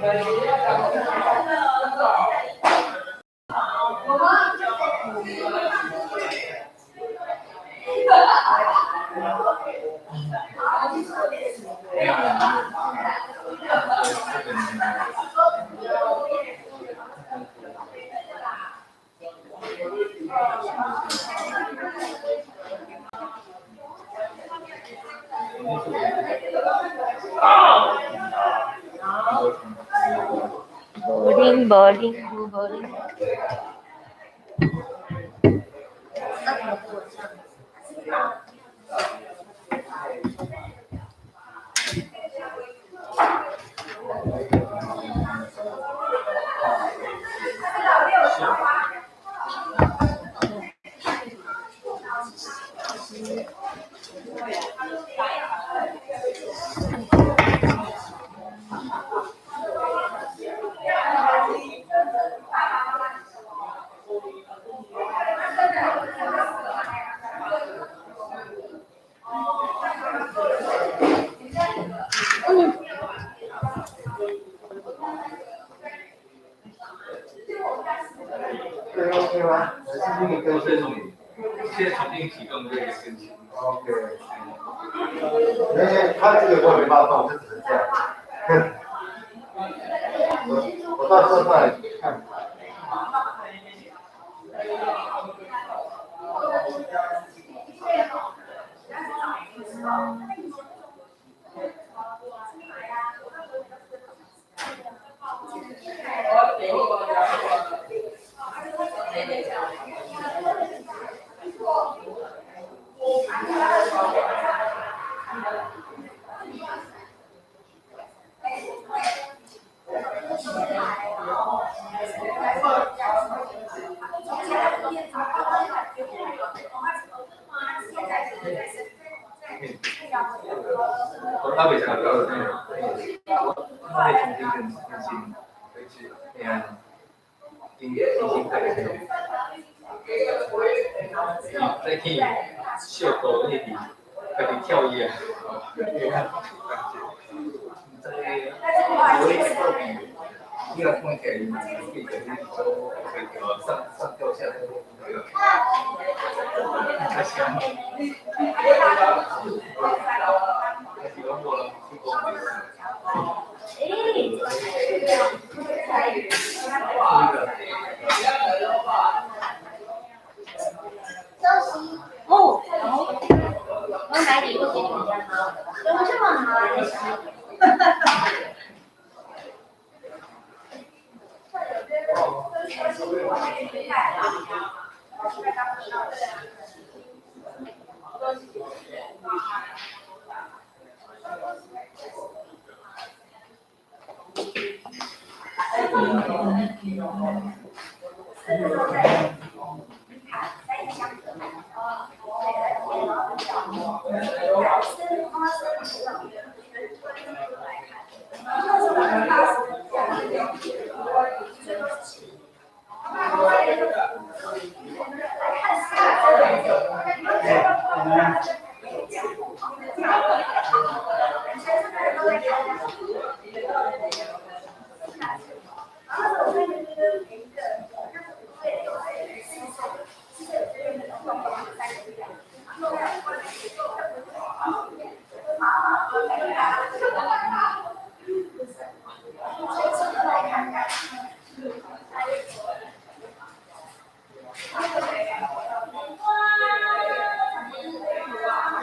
無奶無奶無奶。這 OK 嗎？還是那個更新？現在重新啟動這個更新。 OK。沒，他這個我也沒辦法動，就只能這樣。我到時候再看。我未查到，我愛重新更新，回去，嘿啊，已經改了。再去小高那邊，家己跳躍，嘿啊，在我一個比，你若看起來，伊可以做可以上上跳下對吧？較像。還是講無人去講就是。休息哦，我買禮物給你們家貓，怎麼這麼好啊？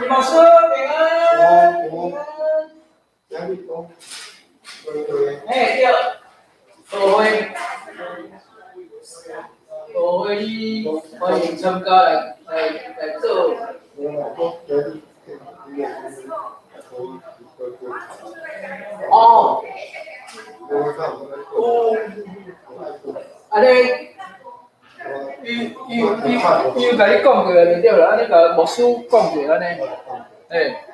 老師平安。嘿，對，道會，道會你歡迎參加來來來做。哦。有。按呢，伊伊伊伊有共你講過就對啦，按呢共牧師講過按呢，欸。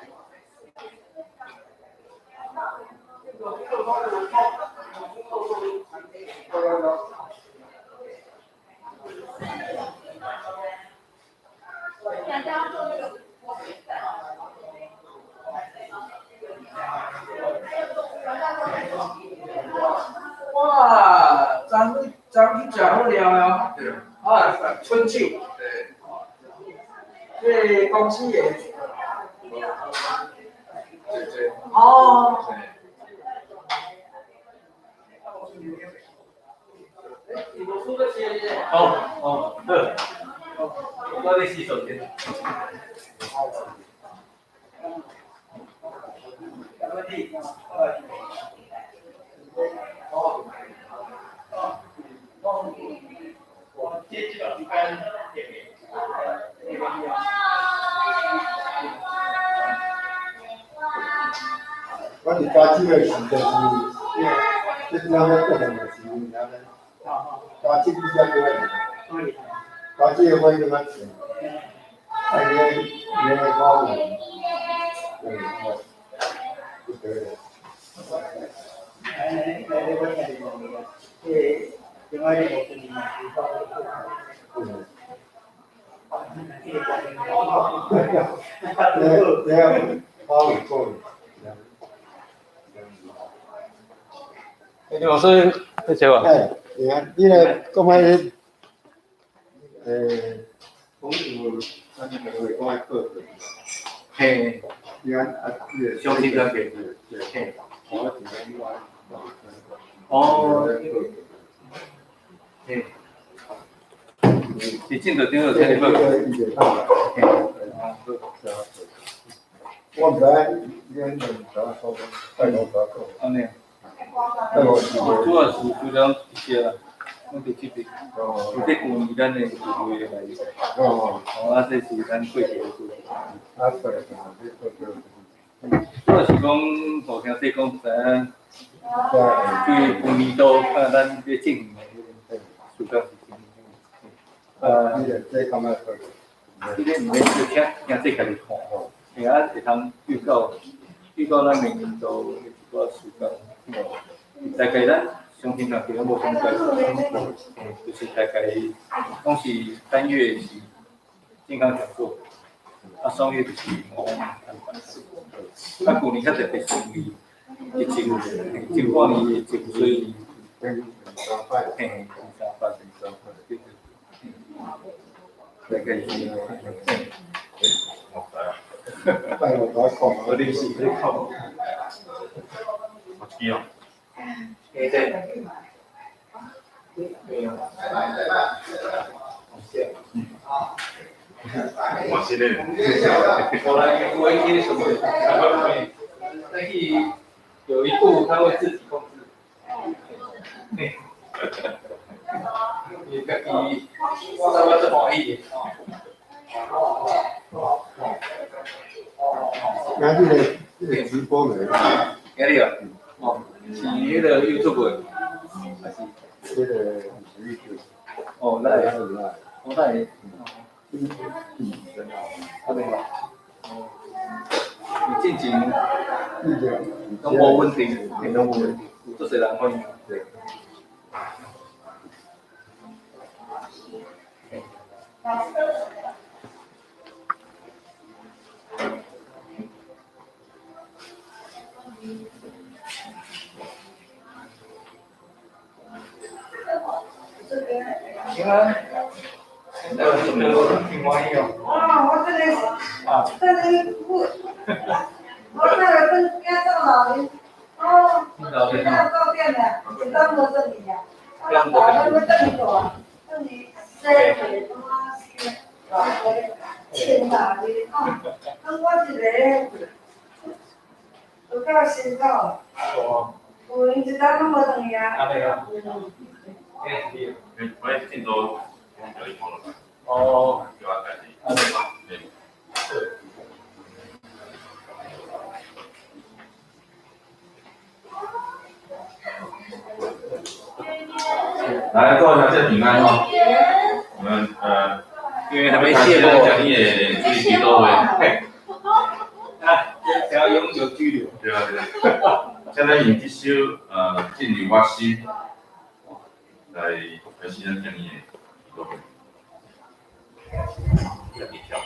拢了了。对。啊，春酒。对。这个公司的。对对。哦。哦哦，好，我咧洗手间。我伫加州的时，就是，这咱咧过年的时，然后加州比较多人，加州的火更较济，啊，伊个伊个高温，对，就对了。来来来，我听你讲，这另外一个是你对对，高温够。欸，老师，在这无？哎，对啊，你来讲下迄，讲有咱这个讲爱报嘿，你看啊，你个相亲专给，对，嘿，我是讲我。哦，嘿，是进度顶有听你报。嘿，我毋知影，你恁两知影说，拜五知影讲。按呢。主要是主张这些啦，拢伫这边。有这旧年咱的聚会来。哦。哦，啊，这是咱过节的时阵。啊，对，主要是讲，互听说讲知影，对旧年度看咱咧进行的彼个时间是啥物。这感觉这个毋免就听听这家己看吼，下啊会通预告预告咱明年度的一寡时间。大概咱相亲团体拢无相关，就是大概拢是单月是健康讲座，啊双月就是我安排。啊，旧年较特别是因为疫情，前半年疫情，所以嘿，三八三八，对对，大概是嘿。拜五在看，我临时在看。我知哦。对对。对啊。我是咧。我来，我一什么？但是有一部它会自己控制。你家己，我感觉足欢喜的。那这个这个直播没？今日啊，哦，是彼个 YouTube 的，还是？这个是 YouTube。哦，那会，哦，那会。啊对吧？哦，伊进前拢无稳定，拢无稳定，有足济人反映。对。平安，挺欢喜哦。啊，我这个，这个不，我这个等惊做老人，哦，今仔到店了，是当无转去啊，啊，老人要转去大，转去洗被，啊，洗被，清大哩，哦，啊，我一个有够辛苦。哦。有闲一当拢无转去啊。按呢啊。我进度讲就一了。哦。叫我家己。对。来，各位大家平安哦。我们因为还没谢过。讲你的主题都会。啊，想要永久居留。对啊对啊。现在用这首进入我心来开始咱今日的祈祷会。家己跳，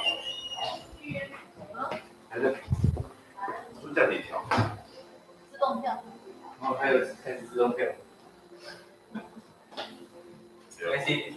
还是是家己跳？自动跳。哦，还有开始自动跳。开始。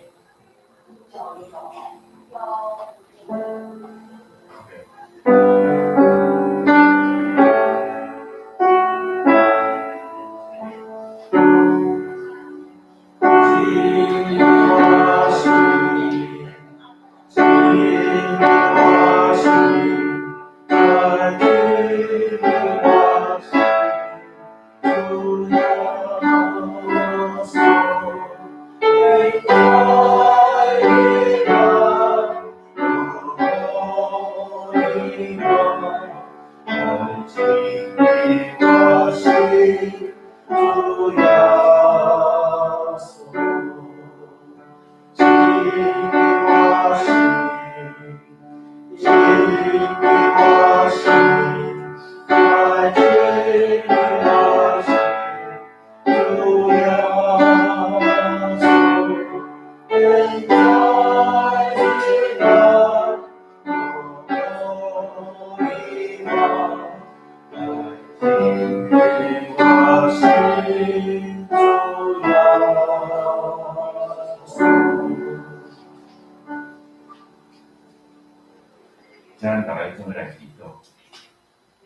请咱逐家做伙来祈祷。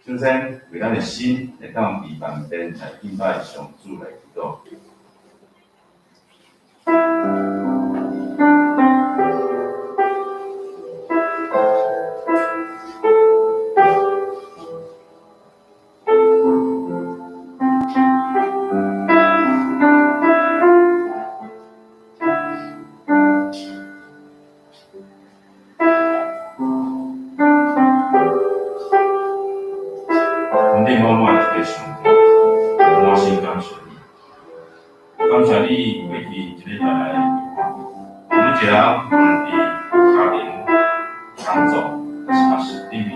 首先，为咱的心会当伫万变来敬拜上主来祈祷。天顶满满的一个上帝，满心感谢你，感谢你过去一礼拜来陪伴，每一个人无论伫家庭、工作，抑是学习顶面，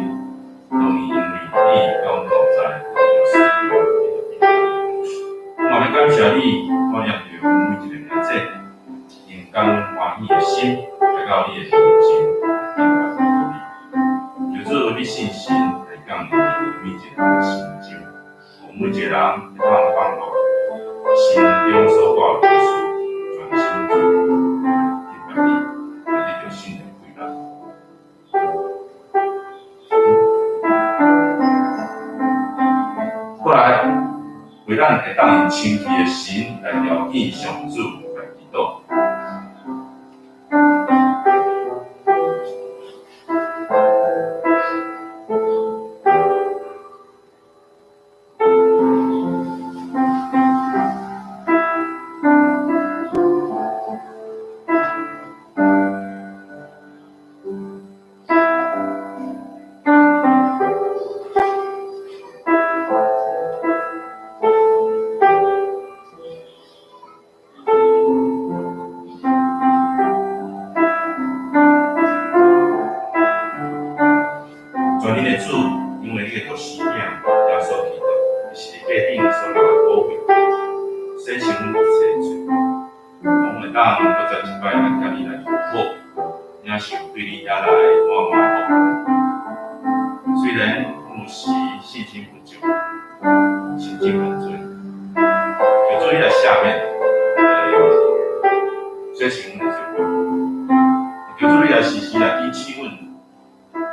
拢因为你佮阮同在，得著需要，得著平安。我嘛欲感谢你，我念著阮每一个名字，用感恩欢喜的心来到你的面前，敬拜你。求主你信心来降临伫每一个人的心中，予每一个人会当放落心中所挂虑的事，专心做敬拜你，来得著圣灵快乐。过来，为咱会当用清气的心来朝见上主来祈祷。全能的主，因为你的独生子耶稣基督，伊是伫地顶所留的宝血，洗清阮一切的罪，予阮会当阁再一摆来共你来求好，领受对你遐来满满的福分。虽然阮有时信心不足，甚至犯罪，求主你来赦免，来洗清阮的罪过。求主你来时时来提醒阮，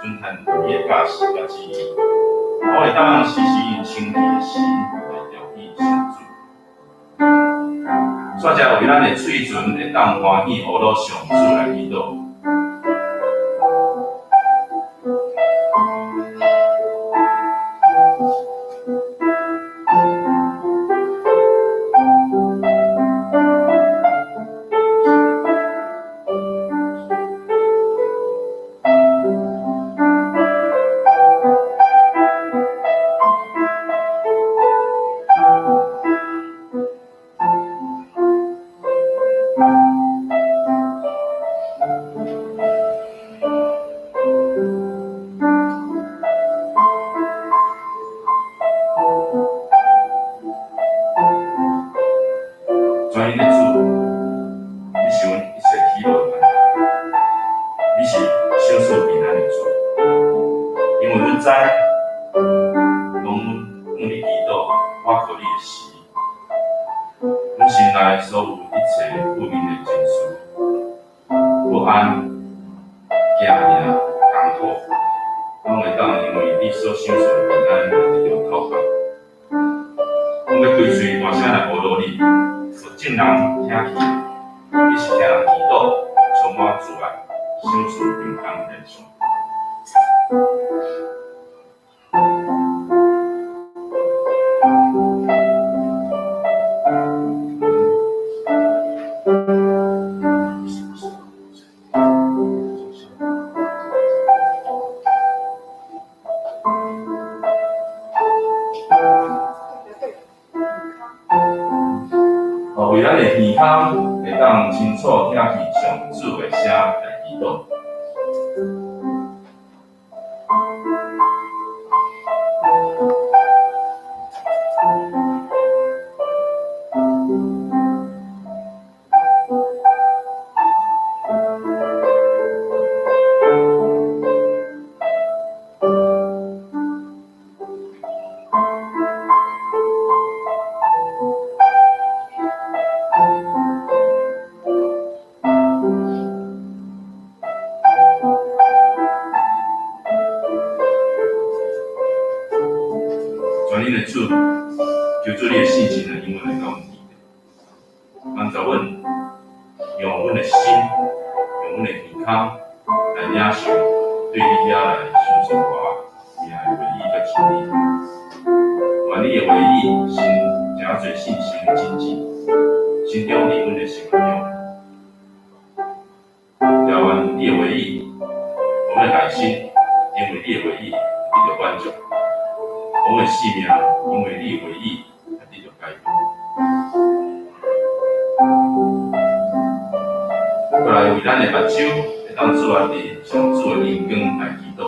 遵行你的教示佮旨意，我会当时时用清气的心来朝见上主。煞才为咱的喙唇会当欢喜学乐上主来祈祷。全能的主，你是阮一切喜乐的源头，你是赏赐平安的主，因为阮知，当阮向你祈祷，倚靠你的时，阮心内所有一切负面的情绪，安、驚惶、艰苦，攏會當因為你所賞賜的平安來得著透放。阮欲開喙大聲來呼嚕你，予眾人聽見，你是聽人祈禱，充滿慈愛，賞賜平安的上帝。為咱的耳孔會當清楚聽見上主的聲來祈禱。全能的主，求主你的聖神來引阮來到阮裡面，幫助阮用阮的心，用阮的耳孔來領受對你遐來賞賜我名的話語佮真理。願你的話語成誠濟信心的種子，生長佇阮的生命中。也願你的話語，予阮的內心因為你的話語得著滿足。予阮的性命因為你的話語來得著改變。過來為咱的目睭會當注目佇上主的榮光來祈禱。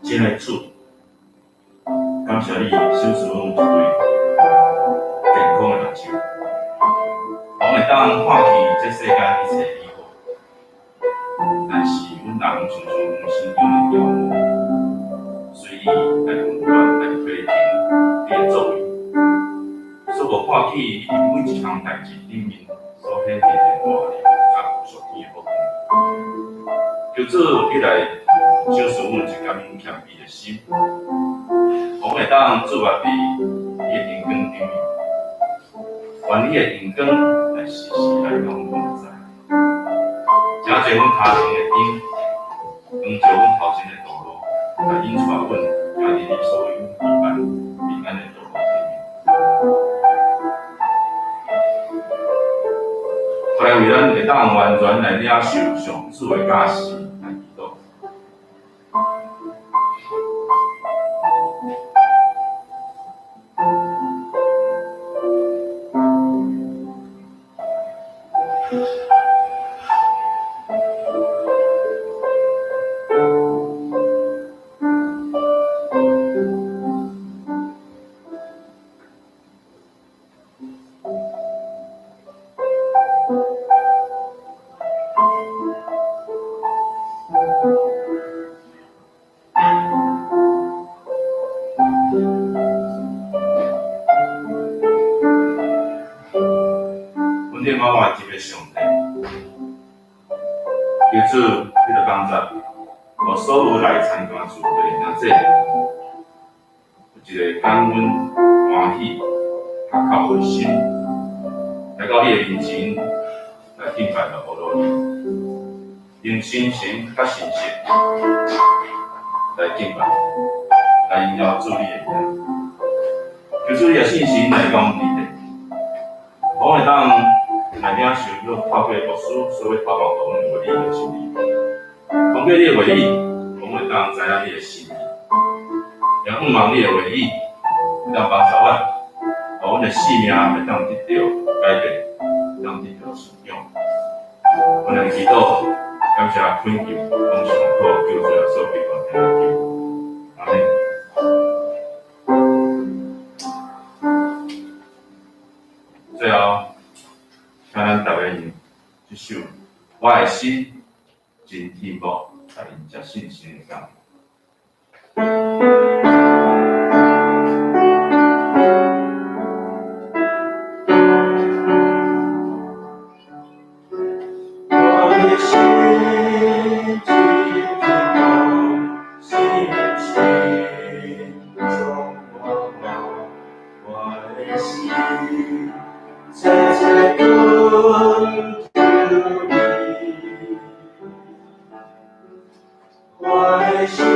親愛的主，感謝你賞賜阮一對健康的目睭，予阮會當看見這世間一切美好。但是阮人常常因為心中的驕傲，隨意來論斷、來批評你的作為，所無看見你佇每一項代誌頂面所顯現的大能佮無屬天的福分。求主你來賞賜阮一感恩謙卑的心，予阮會當注目佇你的榮光頂面，願你的榮光來時時來佮阮同在。誠濟阮跤前的燈，光照阮頭前的道路，來引帶阮行佇你所為阮預辦平安的道路頂面。過來為咱會當完全來領受上主的教示來祈禱。阮顶我愛入的上帝，求主你著幫助，予所有來參加聚會的領者，有一個感恩、歡喜、較靠的心，來到你的面前來敬拜和呼嚕你，用信心佮信實來敬拜，來榮耀主你的名。求主你的信心來予阮佇咧，予阮會當來領受你透過牧師所欲透放予阮的話語和真理。通過你的話語，予阮會當知影你的心意；也向望你的話語，會當幫助阮予阮的性命會當得著改變，會當得著滋養。阮來祈禱，感謝懇求，攏是奉靠救主耶穌基督名來求，阿們。最後，請咱逐家用這首《我的心真天國》來迎接信心的降臨。我的心真天國，心心充滿我的心，切切懇求你。我的心真天國，心心充滿我的心，切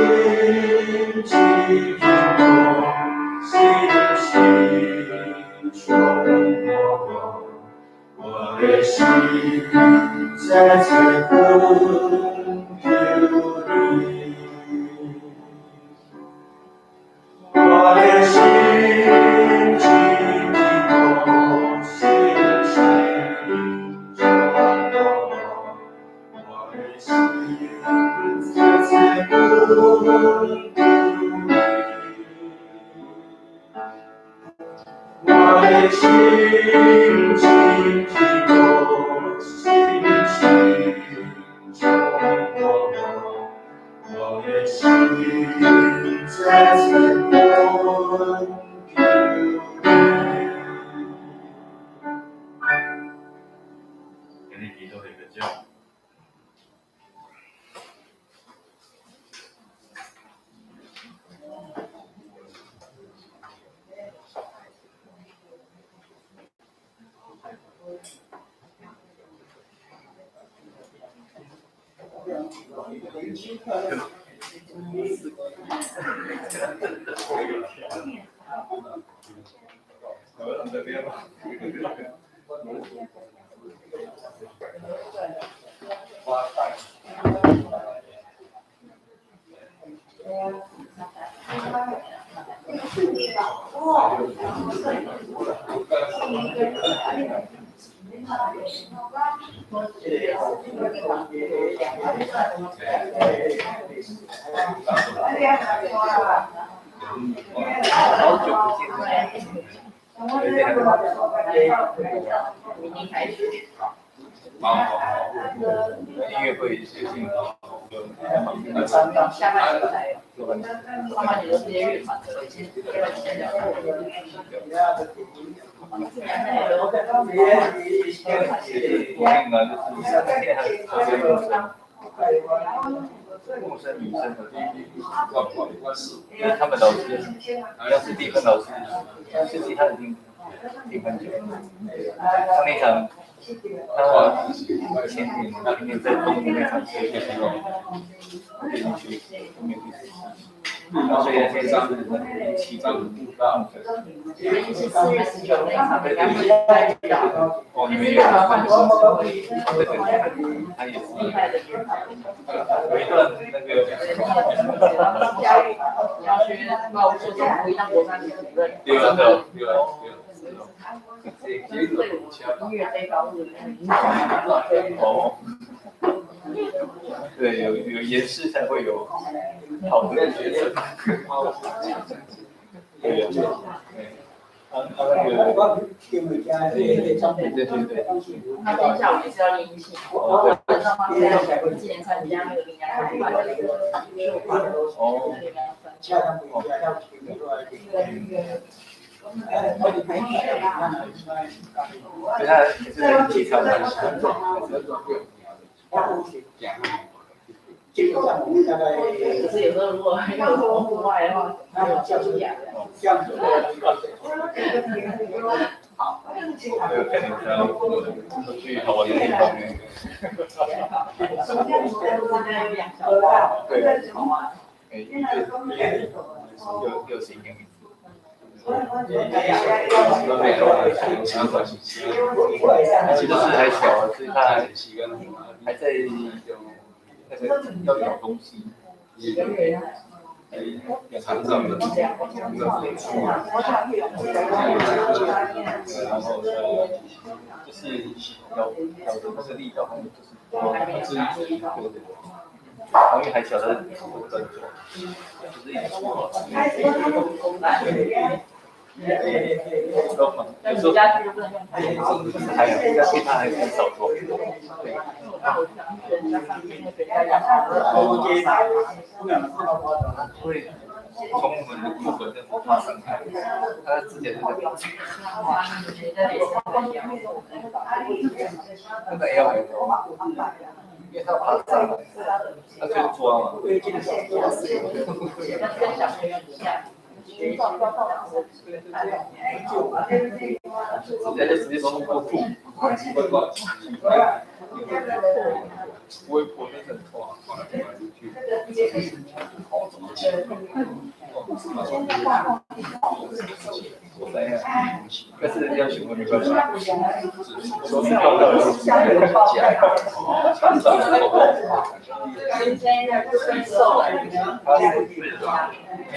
切懇求你。我的心真天國，心心充滿我的心，切切懇求你。我的心真天國，心心充滿我的心，切切懇求你。今日祈禱就到這。好久不見了，有點明天開始。好好好，音樂會最近下半年才有，上半年都是些樂團的，先先聊。固定啊，就是現在還有陌生女生的，因為他們老師，要是地分老師，是其他已經聽很久。他那場，他前年前年在東那場是進去都沒有去。所以現在是七個。是4月19那場，應該會在哦，你們有？對對對，他也是。有一段那個。小學高中回當國三的主任。對啊對啊對啊。對我音樂這一方面影響。哦。對，有嚴師才會有好的決策。對啊，對。他那個。對對對。他今天下午也是要練習。我晚上他是要今年參加那個名家開辦的那個哦。對，他是在體操的。可是有時候如果要從戶外的話，沒有教練。好，有看你們去好玩的地方。對，哎，又是一個。其實是還小，所以他還在那個要咬東西。残障的，残障的区，然后就是咬咬的那个力道，就是不至于，对对对。然后因为还小，他不断做，就是一直做。有时候还有，应该他还很少做。对。会从我们的裤管这样子爬上来，他之前就在。那个要，因为他爬上来，他就抓嘛。直接就直接冲过裤，不会破，那很痛啊！我怎样？但是要询问没关系。说是到了，他没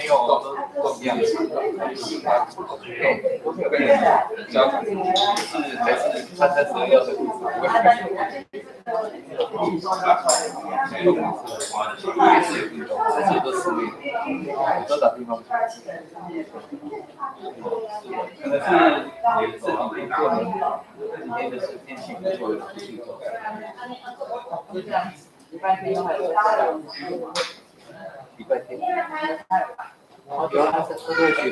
有都一样。我跟你讲，就是还是参加者要的。也是有运动，但是都室内，我都打乒乓球。可能是这几天过年，这几天就是天气不错，出去走。礼拜天。礼拜天。有啊，他在学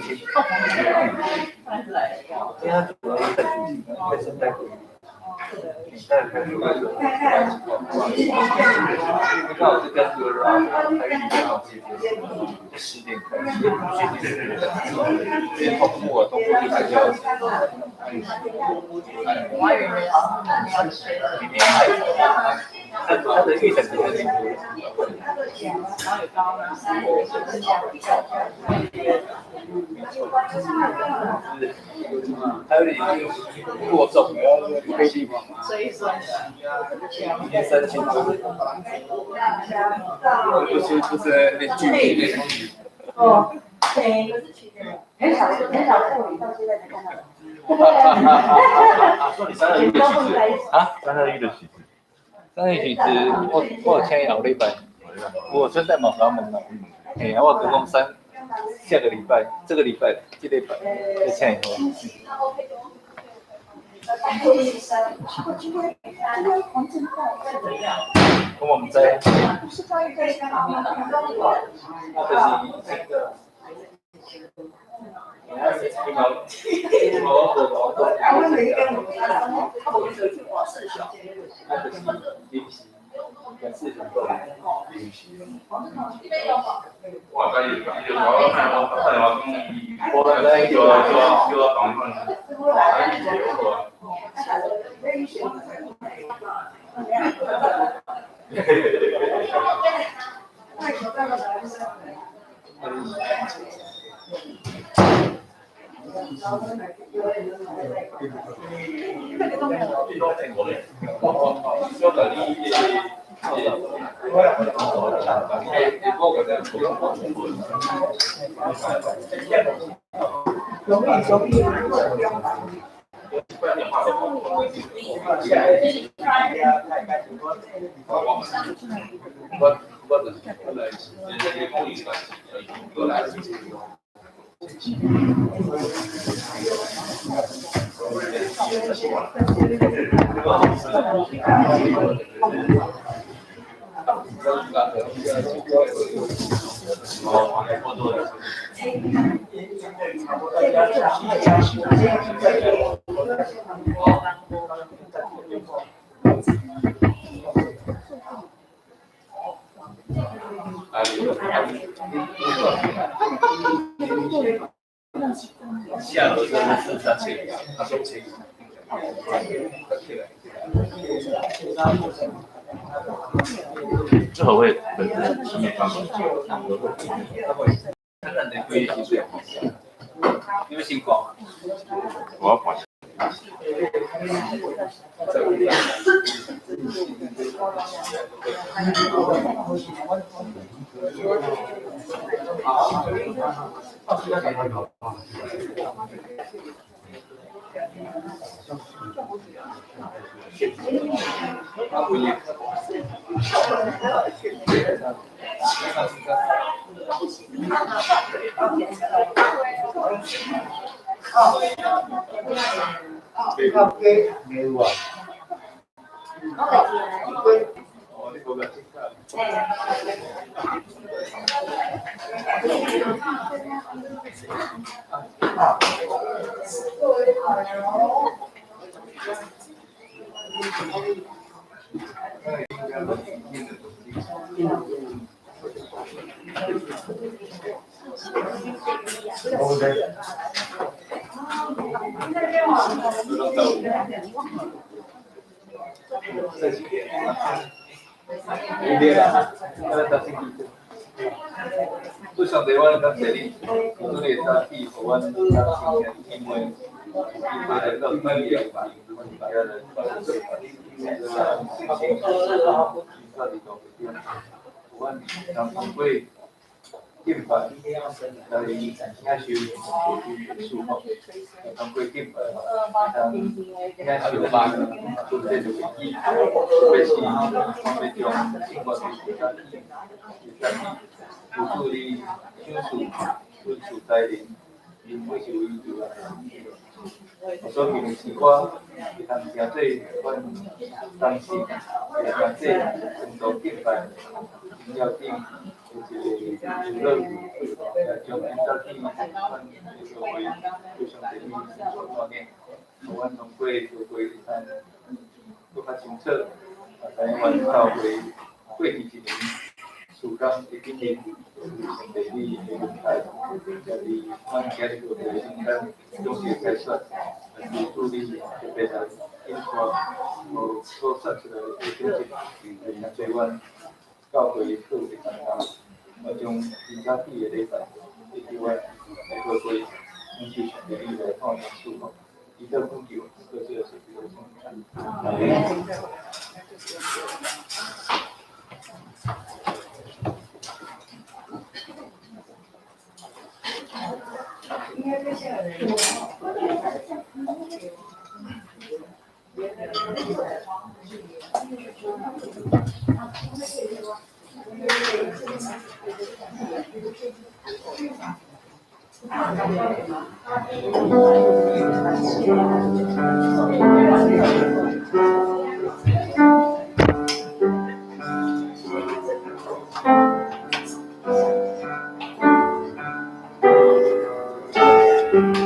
琴。因为他主要是在学琴，因为圣诞节。你带开始。你看我这边有人，还有一点好10点开始，连同步啊，同步就睡觉。明天太早，他的预产期是他有点过重，然后飞机嘛，一天3000多，不是那距离。哦，对，很少很少妇女到现在才看到。说你321的喜事啊？ 321的喜事。 321喜事，我有请伊后礼拜，我现在嘛甲我问啦，嘿，啊，我阁讲三下个礼拜，这个礼拜，这礼拜再请伊好。我嘛毋知。啊，就是这个。我知伊，伊就我我打电话讲伊，叫我叫我讲伊下楼真的是三千，他说千。这何谓本身是没办法。你要先讲。我要看。较低没有啊？主上帝，阮感谢你，求你会早起，予阮当亲兄姊妹有机会来到你的面前，予阮通过敬拜来领受主的祝福，通过敬拜来领受主这个危机，特别是我们将生活的其他求主你赏赐恩赐才能，因每一位就啊。我所唱的诗歌，会通成做阮当时会成做传道敬拜荣耀顶的一个主乐，来将今早起阮的教会对上帝你所带领，予阮通过教会会通阁较清楚，啊，知影阮教会过去一年时间的经历，是上帝你的恩待，也伫阮今日教会中间总是筛选，来求主你特别来引带，予所选出来的种子，来成做阮教会各有的担当。我将今早起的礼拜，以及阮来教会，恳求上帝你来带领祝福，祈祷恳求，各这个是基督圣名。阿门。 Thank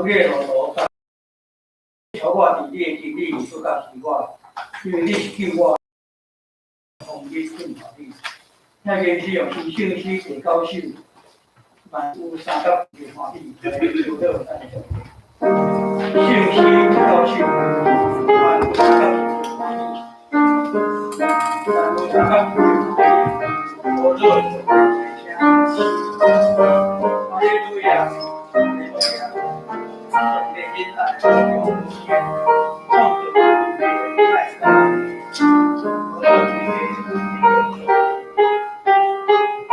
你的路途，予我伫你的真理里阁教示我，因为你是救我，奉日敬拜你。请耶稣用圣诗第九首，万有三甲一欢喜来祝贺咱的上帝。圣诗第九首，万有三甲一欢喜，万有三甲一欢喜，无论哈利路亚，哈利路亚，上帝恩爱永无尽，创造天地的爱家，无论哈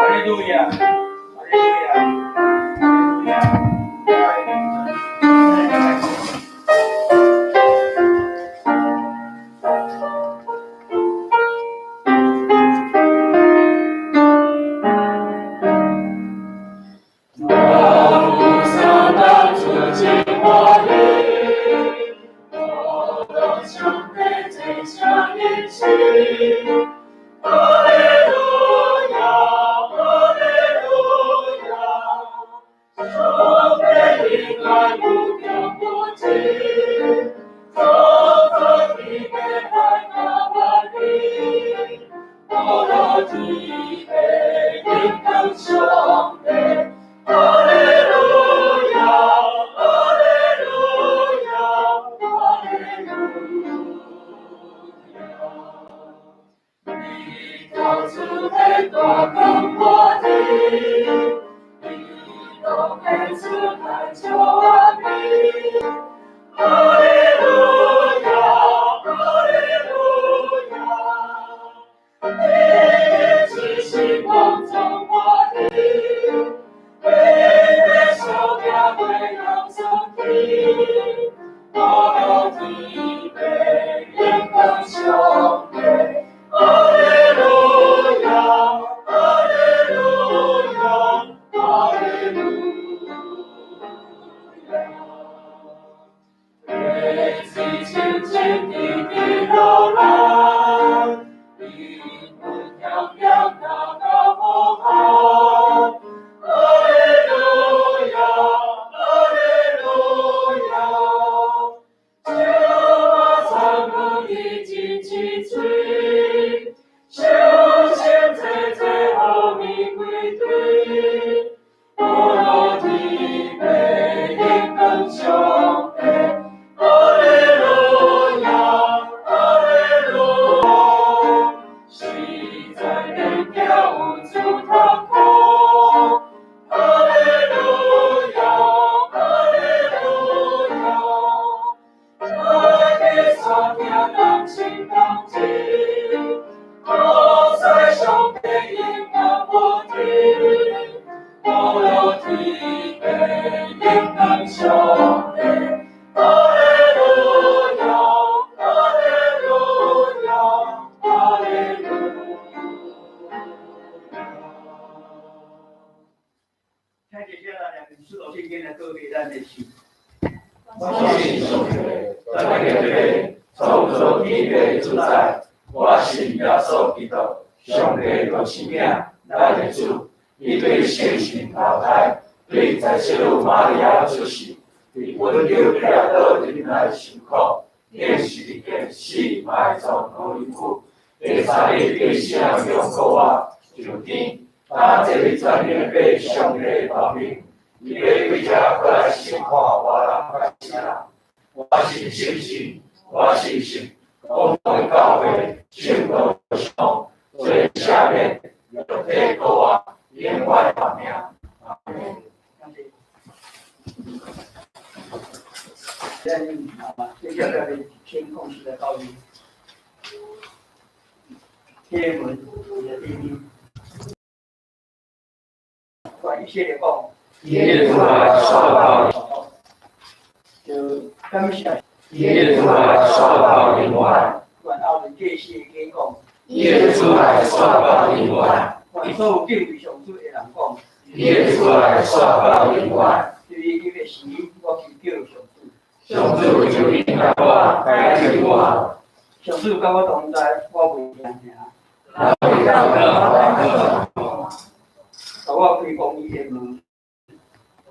利路亚，哈利路亚，哈利路亚，爱你们。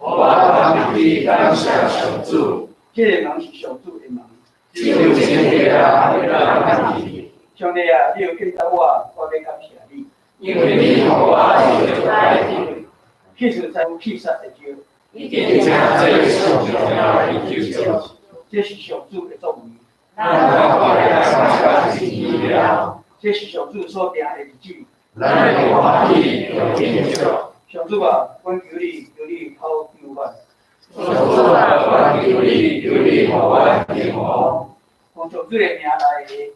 我含悲感謝上主。這个門是上主的門。只有一个人會當入去。上帝啊，你有記得我，我欲感謝你。因為你予我受著代志。彼得在氣殺的招。已經這是上重要的救贖。這是上主的作為。咱看來感覺真奇妙。這是上主所定的日子。咱會歡喜又慶祝。上主啊，阮求你，求你討救阮。上主啊，阮求你，求你予阮平安。奉上主的名來的，